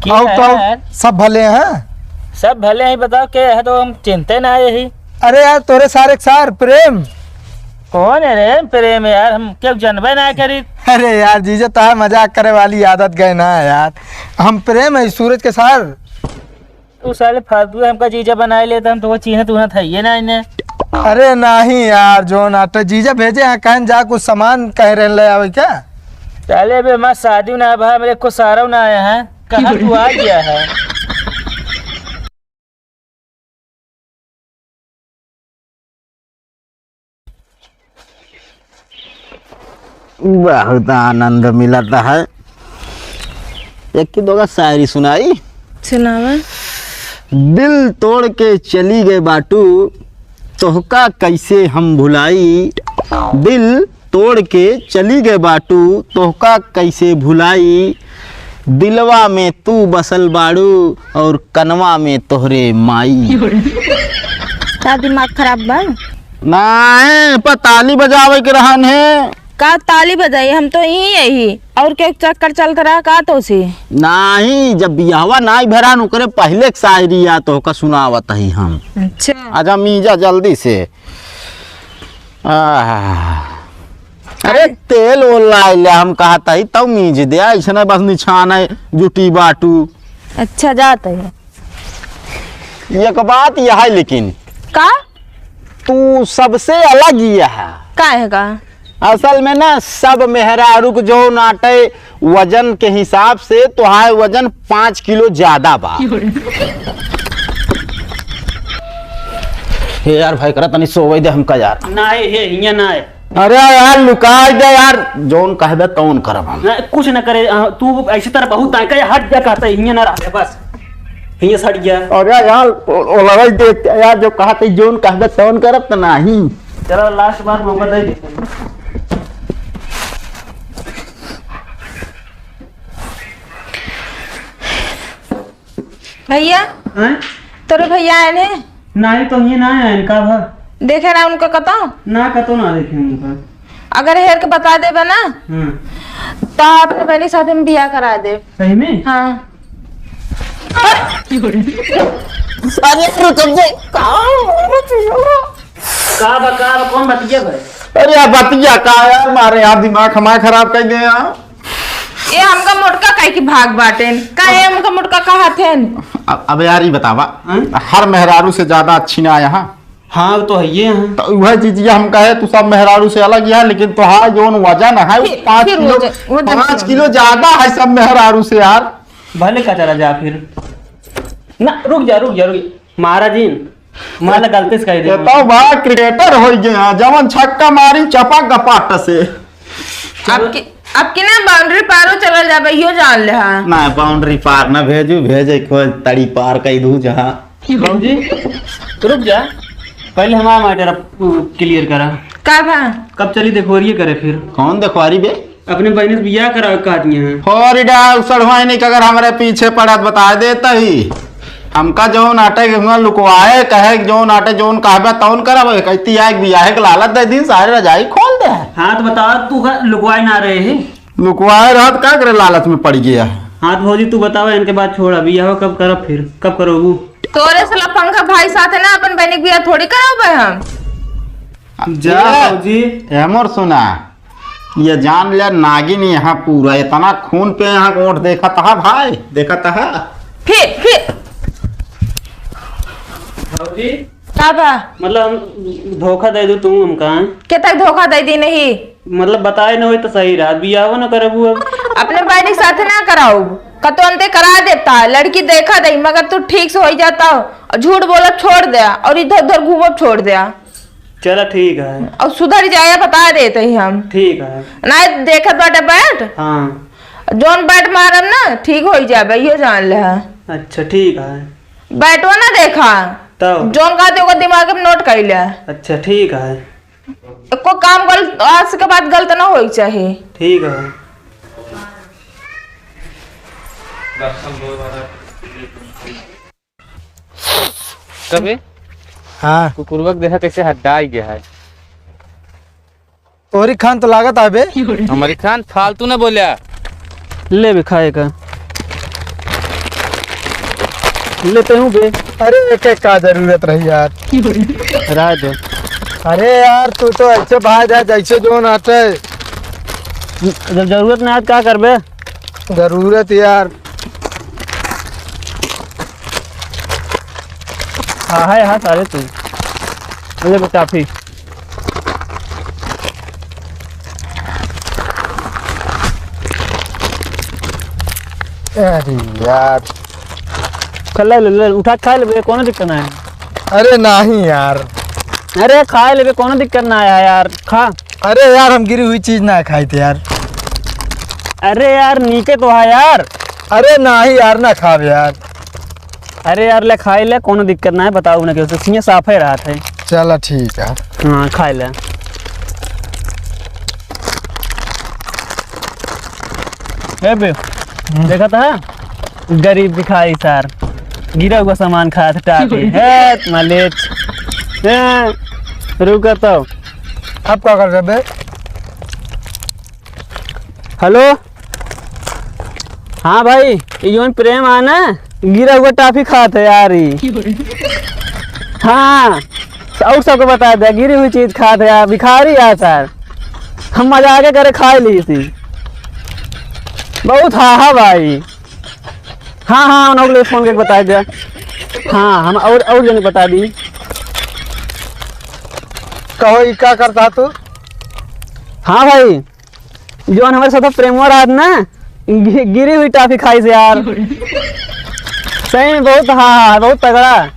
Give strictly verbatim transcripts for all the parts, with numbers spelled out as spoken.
के और है तो यार? सब भले हैं? सब भले हैं, बताओ के है, तो हम चिंते ना आए ही। अरे यार, तोरे सारे के सार प्रेम। कौन है रे प्रेम यार, हम क्यों जनबे ना करी। अरे यार जीजा, तोहार मजाक करे वाली आदत गए ना यार, हम प्रेम है सूरज के सार। तू साले फालतू है, हमका जीजा बनाए लेता, हम तो वो चीन्हत उन्हत है ये ना इन्हें। अरे नहीं यार, जौन आटे जीजा भेजे हैं, कहन जा कुछ सामान कह रहे ले आवे क्या? साले बे, हमार शादी ना भा, मेरे को सारा ना आया है, कहाँ तू आ गया है? बहुत आनंद मिलता है। एक की दोगा शायरी सुनाई। सुनावा। दिल तोड़ के चली गए बाटू, तोहका कैसे हम भुलाई। दिल तोड़ के चली गए बाटू, तोहका कैसे भुलाई। दिलवा में तू बसल बाड़ू और कनवा में तोहरे माई। का दिमाग खराब बा? नाहीं, पर ताली बजावे के रहन है। का ताली बजाई? हम तो यहीं यही। और के चक्कर चलत रहा का तो से? नाहीं, जब बियाहवा नाहीं भरान ओकरे पहले के शायरी या तोहका सुनावत ही हम। अच्छा। आजा मीजा जल्दी से। आह। अरे तेल ओल लाए ले, हम कहत ही तब मीज दे, ऐसे ना बस निछान है जुटी बाटू। अच्छा, जात है। एक बात यह है लेकिन। का? तू सबसे अलग ही है। का है का? असल में ना, सब मेहरारू के जौन आटे वजन के हिसाब से तोहार वजन पाँच किलो ज्यादा बा। हे यार भाई, करा तनी सोवे दे हमका यार। ना है, हे, हियां ना है। अरे यार, लुकाई दे यार, जौन कहबे तौन करब हम। ना, कुछ ना करे, अ, तू ऐसे तरह बहुत ताकत है, हट जा कहता है, हियां ना रह, बस। हियां से हट गया। अरे यार, ओ, ओ लड़ाई दे यार, जो कहत ही जौन कहबे तौन करब त नाही। चलो, last बार मौका दे देते हैं। भैया, हैं? तोरे भैया आए ने? नाही, तो ये ना आए, का भा? देखे ना उनका कतो? ना, कतो ना देखे उनका। अगर हेर के बता देबे ना, हाँ। तो अपने बहनी साथे में बियाह करा दे। सही में? हाँ। अरे रुक जा, का? का बा, का बा, कौन बतिया भाई? अरे यार, बतिया का यार, मारे यार, दिमाग हमार खराब कर दे यार। ये हमका मोटका काहे की भाग बाटेन? का ये हमका मोटका कहा थेन? अब, अब यार, ये बतावा, हाँ? हर मेहरारू से ज्यादा अच्छी ना आया, हाँ? हाँ, वो तो है ये, हाँ। तो वह चीज ये हम कहे, तू सब मेहरारू से अलग ही है, लेकिन तोहार जौन वजन है, वो फिर, पाँच फिर किलो, वजन, वजन पाँच किलो। किलो ज्यादा है सब मेहरारू से यार। भले का चला जा फिर। ना, रुक जा, रुक जा, रुक जा। महाराजीन, माला गलती से कह दे। ये तो बा cricketer हो गया, जवन छक्का मारी चपक गपाट से। आपके, आपके ना boundary पारो चलल जाबे, इहो जान ले, हाँ। ना, boundary पार ना भेजू, भेजे कोई तड़ी पार कई दू जहाँ। बाबूजी, रुक जा, पहले हमारा matter अब clear करा। का भा? कब चली देखोरिये करे फिर? कौन देखवारी बे? अपने बहन से बियाह करावे कहत ही हैं। हो रे डा, उ सड़वाइनी के अगर हमरे पीछे पड़त बता देता ही। हमका जौन आटे के हुआ लुकवाए, कहे जौन आटे जौन कहबे तौन करब, कहती आए बियाहे के लालच दे दिन, सारे रजाई खोल दे। हाँ तो बता, तू का लुकवाए ना रहे है? लुकवाए रहत का करे, लालच में पड़ गया। हाँ तो भौजी तू बतावा, इनके बात छोड़, अभी यह कब करब फिर, कब करोगू? तोरे साला पंखा भाई साथे ना अपन बहनी के बियाह थोड़ी करावे हम। जा ए, भौजी। ए मोर सुना, ये जान ले नागिन यहाँ पूरा इतना खून पे यहाँ ओठ देखत हा भाई, देखत हा। फिर, फिर। भौजी। का बा? मतलब हम धोखा दे दू तू हमका? के तक धोखा दे दी नहीं? मतलब बताए न होई तो सही रहा, बियाहो न करबू अब। अपने बहनी के साथे ना कराऊ, कतो अंते करा देता, लड़की देखा दे, मगर तू ठीक से होई जाता हो, और झूठ बोलब छोड़ दे, और इधर उधर घूमब छोड़ दे। चला ठीक है। और सुधर जाए, बता देते ही हम। ठीक है। ना देखत बाटे बैट। हाँ। जौन बैट मारब ना, ठीक होई जाबे, इहो जान ले। अच्छा, ठीक है। बैटवा ना देखा। तब? जौन कहते ओकर दिमाग में note कर ले। अच्छा, ठीक है। एको काम गलत, आज के बाद गलत ना होई चाही। ठीक है। कबे? हाँ। कुकुरवा के देखा कैसे हड्डा आई गया है। तोहरी खान तो लागत आबे। हमारी खान फालतू ना बोल्या। ले बे खाए का। लेते हूँ बे। अरे, एक एक का जरूरत रही यार। राज। अरे यार, तू तो ऐसे भाग जा जैसे जौन आटे। जब जरूरत ना आए तो का करबे? जरूरत यार। हाँ है, हाँ सारे तू। ले बे टाफी। अरे यार। खा ले, ले, ले, उठा के खा लेबे, कोनो दिक्कत ना है। अरे नहीं यार। अरे खा लेबे, कोनो दिक्कत ना है यार, खा। अरे यार, हम गिरी हुई चीज ना खाई थे यार। अरे यार, नीके तो है यार। अरे नहीं यार, ना खाब यार। अरे यार, ले खाई ले, कोनो दिक्कत ना है, बताओ ना, क्यों तो सिंह साफे रहत है। चला ठीक है। हाँ, खाई ले। ए बे, हम्म। देखा था? गरीब भिखारी सार, गिरा हुआ सामान खात टाटी। हे, मलेच। हे, रुका तो। अब का कर रहे बे? हेलो। हाँ भाई, ये जौन प्रेम है ना, गिरा हुआ टाफी खात है यार ई। हाँ, और सबको बता दे, गिरी हुई चीज खात है यार, भिखारी है सर। हम मजाक करे खाए ली थी। बहुत हा हा भाई। हाँ, हाँ, उन्होंने फोन करके बता दिया। हाँ, हम और, और जने बता दी। कहो, ई का करता तू? हाँ भाई, जौन हमारे साथ प्रेमवा रहत ना, गि-, गिरी हुई टाफी खाई से यार। सही में बहुत, हाँ, हाँ, बहुत तगड़ा।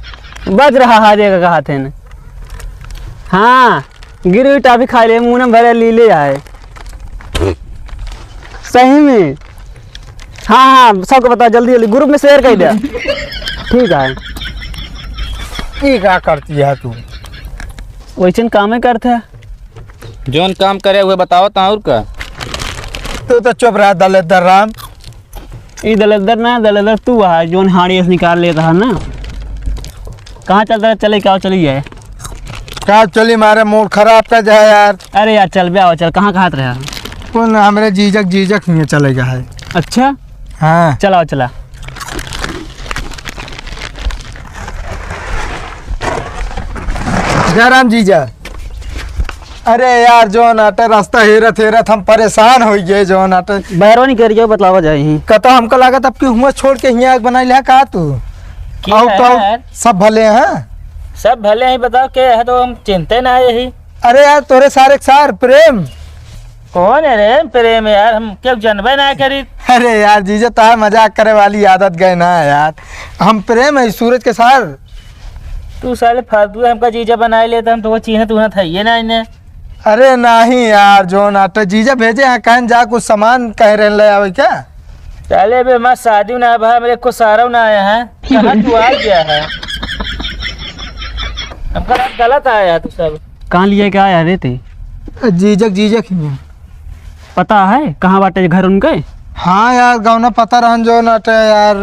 बज रहा है, जे का कहत है ना। हाँ, गिरी हुई टाफी खाई ले, मुंह में भरे लीले आए। सही में। हाँ, हाँ, सबको बता, जल्दी, जल्दी group में share कर दे। ठीक है। ई का करती है तू? वैसन कामे करत है। जौन काम करे हुए बताओ तो और का? तू तो चुप रहा दलेदर राम। ई दलेदर ना, दलेदर तू है, जौन हाड़ी से निकाल लेता है ना। कहाँ चलता है? चले, का चली जाए? का चली, मारे mood खराब कर जाए यार। अरे यार, चल बे, आओ, चल, कहाँ कहत रहे? कौन हमरे जीजक, जीजक हियाँ चले गए है। अच्छा? हाँ। चला, चला। जय राम जीजा। अरे यार, जौन आटे रास्ता हेरत हेरत हम परेशान होइ गए, जौन आटे। बहरवा नहीं करियो, बतलावा जाए ही। कतो हमका लागत अब कि हुआँ छोड़ के हियाँ आग बनाई लिहा का तू? के और है तो यार? सब भले हैं? सब भले हैं, बताओ के है, तो हम चिंते ना आए ही। अरे यार, तोरे सारे के सार प्रेम। कौन है रे प्रेम यार? हम क्यों जनबे ना करी। अरे यार जीजा, तोहार मजाक करे वाली आदत गए ना यार। हम प्रेम है सूरज के सार। तू साले फालतू है, हमका जीजा बनाए लेता, हम तो वो चीन्हत उन्हत है ये ना इन्हें। अरे नहीं यार, जौन आटे जीजा भेजे हैं, कहन जा कुछ सामान कह रहे ले आवे क्या? साले बे, हमार शादी ना भा, मेरे को सारा ना आया है। कहाँ तू आ गया है? हमका लगा गलत आया है तू सब। कहाँ लिया के आया रे ते? जीजक, जीजक ही है। पता है कहाँ बाटे घर उनके? हाँ यार, गौना पता रहन जौन आटे यार,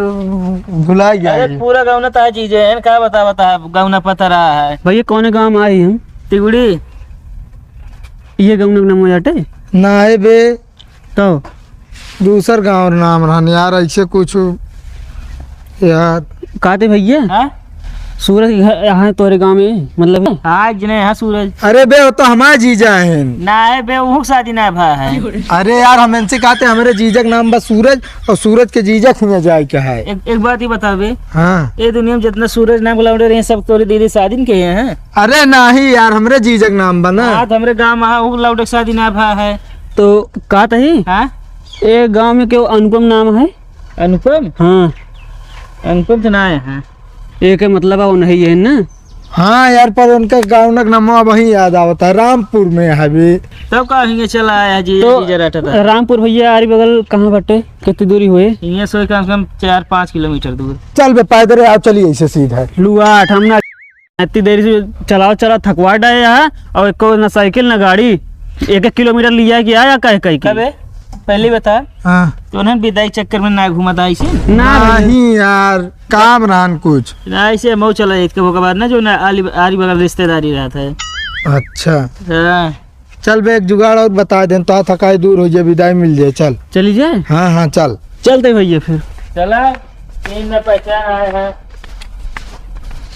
भुला गया अरे है। पूरा गौना तो है जीजे हैं, का बता, बता, गौना पता रहा है। भैया कौन गाँव में आई हम? तिगुड़ी। ये गौना के नाम हो जाटे? ना है बे। तो? दूसर गाँव नाम रहन यार, ऐसे कुछ यार। का ते भैया? हाँ? सूरज के घर यहाँ तोरे गाँव में, मतलब? आज ने यहाँ सूरज। अरे बे, वो तो हमारे जीजा हैं। ना है बे, वो शादी ना भा है। अरे यार, हम इनसे कहते, हमारे जीजा के नाम बस सूरज, और सूरज के जीजा के यहाँ जाए क्या है? एक, एक बात ही बता बे। हाँ। ये दुनिया में जितना सूरज नाम के लौंडे रहे, सब तोरे दीदी शादी के हैं। अरे नहीं यार, हमरे जीजा के नाम बना। हाँ, तो हमरे गाँव में हाँ, वो लौंडे शादी ना भा है। तो का तही? हाँ? ए गाँव में केहू अनुपम नाम है? अनुपम? हाँ। अनुपम तो ना है, हाँ। एक मतलब है, वो नहीं है ना? हाँ यार, पर उनका गाँव का नाम अब वहीं याद आवता है, रामपुर में है भी। तब का हिंगे चला आया जी, तो जी जरा टटा। रामपुर भैया, आरी बगल कहाँ बटे? कितनी दूरी हुए? हिंगे से कम से कम चार पाँच किलोमीटर दूर। चल बे, पैदल आओ, चलिए ऐसे सीधा। लुआट, हम ना इतनी देर से चलाओ, चला थकवा डाए यहाँ, और एको ना साइकिल ना गाड़ी, एक एक किलोमीटर लिया कि आया कह कह के। कबे? पहले बता। हाँ। तो उन्हें विदाई चक्कर में ना घुमाता ऐसे? ना भाई। नहीं यार, काम रहन कुछ। ना ऐसे मऊ चला जाए, इसके बाद ना जो ना आली, आरी बगल रिश्तेदारी रहता है। अच्छा। हाँ। चल बे, एक जुगाड़ और बता दें, तो थकाई दूर हो जाए, विदाई मिल जाए, चल। चली जाए? हाँ, हाँ, चल। चलते भैया फिर। चला, तीन में पहचान आए हैं।